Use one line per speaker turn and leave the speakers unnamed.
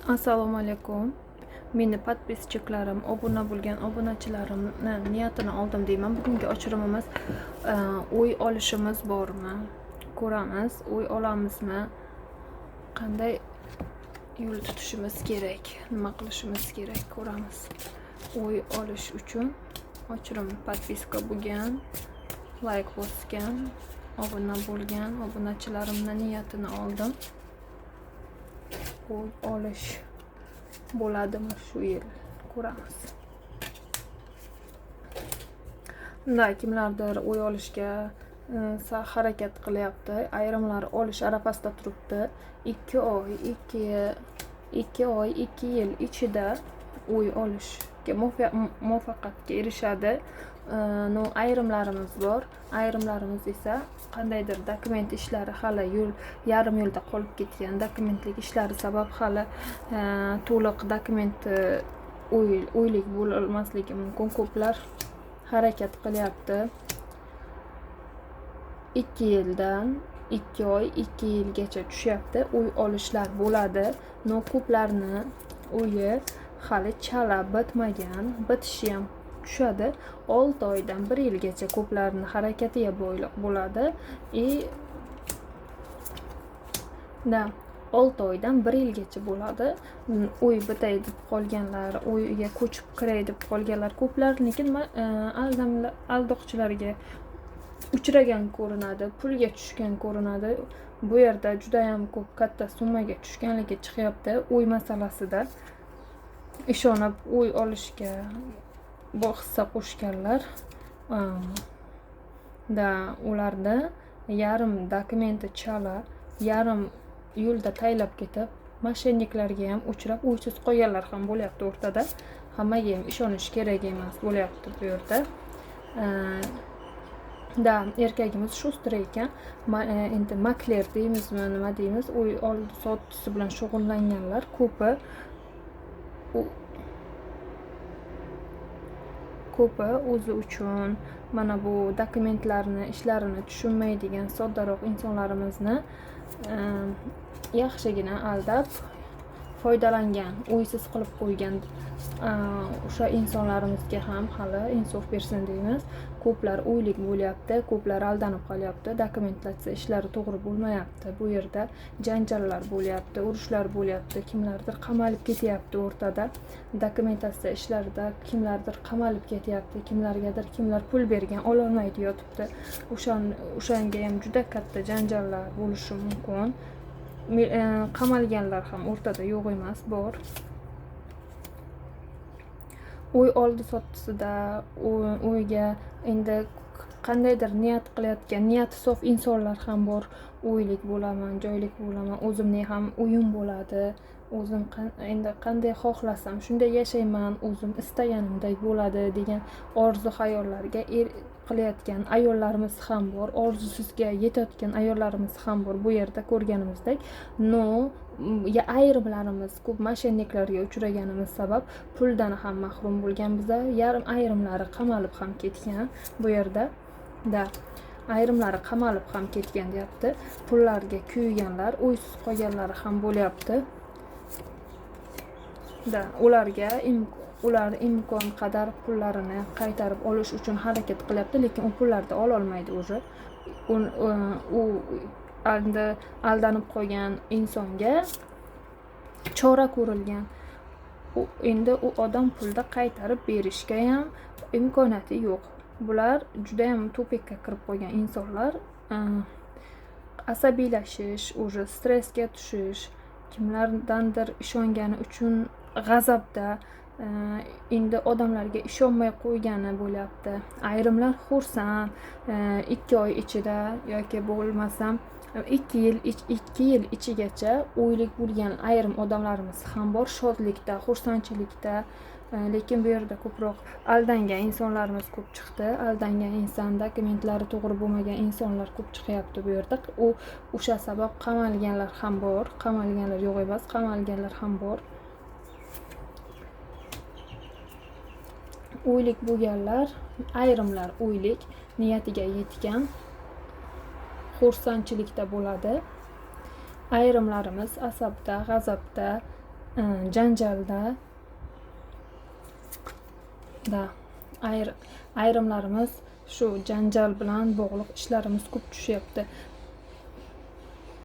Assalomu alaykum. Meni подписчик larim, obuna bo'lgan obunachilarimni niyatini oldim deyman. Bugungi ochirimimiz uy olishimiz bormi? Ko'ramiz, uy olamizmi? Qanday yo'l tutishimiz kerak? Nima qilishimiz kerak? Ko'ramiz. Uy olish uchun ochirim подписка bo'lgan, layk bosgan, obuna bo'lgan obunachilarimni niyatini oldim. Uy olish bo'ladimi shu yil? Ko'ramiz. Да, kimlardir uy olishga harakat qilyapti. Ayrimlar olish arafasida turibdi. 2 oy, 2 oy, 2 yil ichida uy olishga muvaffaqiyatga erishadi. No, ayrimlarimiz bor. Ayrimlarimiz esa qandaydir dokument ishlari hali yarim yo'lda qolib ketgan. Dokumentlik ishlari sabab hali to'liq dokument uylik bo'lmasligi mumkin. Ko'plar harakat qilyapti. 2 yildan 2 oy, 2 yilgacha tushyapti. Uy olishlar bo'ladi. No, ko'plarni uyi hali chala bitmagan, bitishi ham tushadi. 6 oydan 1 yilgacha ko'plarning harakatiga bog'liq bo'ladi. Da, 6 oydan 1 yilgacha bo'ladi. Uy bitay deb qolganlar, uyga ko'chib kiray deb qolganlar ko'plarniki nima, aldoqchilarga uchragan ko'rinadi, pulga tushgan ko'rinadi. Bu yerda juda ham ko'p katta summaga tushganligi chiqyapti uy masalasida. Ishonib uy olishga bu hissa qo'shganlar, da ularda yarim dokumenti chala, yarim yo'lda taylab ketib, moshenniklarga ham uchrab uysiz qolganlar ham bo'lyapti o'rtada. Hammaga ham ishonish kerak emas bo'lyapti bu yerda. Da, erkagimiz shustr ekan. Endi makler deymizmi, nima deymiz, uy oldi sotdisi bilan shug'ullanganlar ko'pi ko'pi o'zi uchun mana bu dokumentlarni ishlarini tushunmaydigan soddaroq insonlarimizni yaxshigina aldab foydalangan, uysiz qilib qo'ygan, o'sha insonlarimizga ham hali insof bersin deymiz. Ko'plar uylik bo'lyapti, ko'plar aldanib qolyapti, dokumentatsiya ishlari to'g'ri bo'lmayapti. Bu yerda janjallar bo'lyapti, urushlar bo'lyapti, kimlardir qamalib ketyapti o'rtada. Dokumentatsiya ishlarida kimlardir qamalib ketyapti, kimlargadir kimlar pul bergan, ololmaydi yotibdi. O'shanga ham juda katta janjallar bo'lishi mumkin. Qamalganlar ham o'rtada yo'q emas, bor. Uy oldi sotdisida uyga endi qandaydir niyat qilayotgan, niyati sof insonlar ham bor. Uylik bo'laman, joylik bo'laman, o'zimning ham uyim bo'ladi. O'zim endi qanday xohlasam shunday yashayman, o'zim istaganimdek bo'ladi degan orzu xayollarga qilayotgan ayollarimiz ham bor, orzusizga yetayotgan ayollarimiz ham bor bu yerda ko'rganimizdek. No, ya ayrimlarimiz ko'p moshenniklarga uchraganimiz sabab puldan ham mahrum bo'lganmiz, yarim ayrimlari qamalib ham ketgan bu yerda. Da, ayrimlari qamalib ham ketgan deyapti. Pullarga kuyganlar, uysiz qolganlari ham bo'lyapti. Da, ular imkon qadar pullarini qaytarib olish uchun harakat qilyapti, lekin u pullarni ola olmaydi уже. U aldanib qolgan insonga chora ko'rilgan. Endi u odam pulni qaytarib berishga ham imkoniyati yo'q. Bular juda ham tupikka kirib qolgan insonlar. Asabiylashish, уже stressga tushish, kimlardandir ishongani uchun g'azabda, endi odamlarga ishonmay qo'ygani bo'lyapti. Ayrimlar xursand, 2 oy ichida yoki bo'lmasam 2 yil ichigacha uylik bo'lgan ayrim odamlarimiz ham bor, shodlikda, xursandchilikda. Lekin bu yerda ko'proq aldangan insonlarimiz ko'p chiqdi. Aldangan inson, dokumentlari to'g'ri bo'lmagan insonlar ko'p chiqyapti bu yerda. U o'sha sabab qamalganlar ham bor, qamalganlar yo'q emas, qamalganlar ham bor. Uylik bo'lganlar, ayrimlar uylik niyatiga yetgan, xursandchilikda bo'ladi. Ayrimlarimiz asabda, g'azabda, Janjalda да, ayrimlarimiz shu janjal bilan bog'liq ishlarimiz ko'p tushyapti.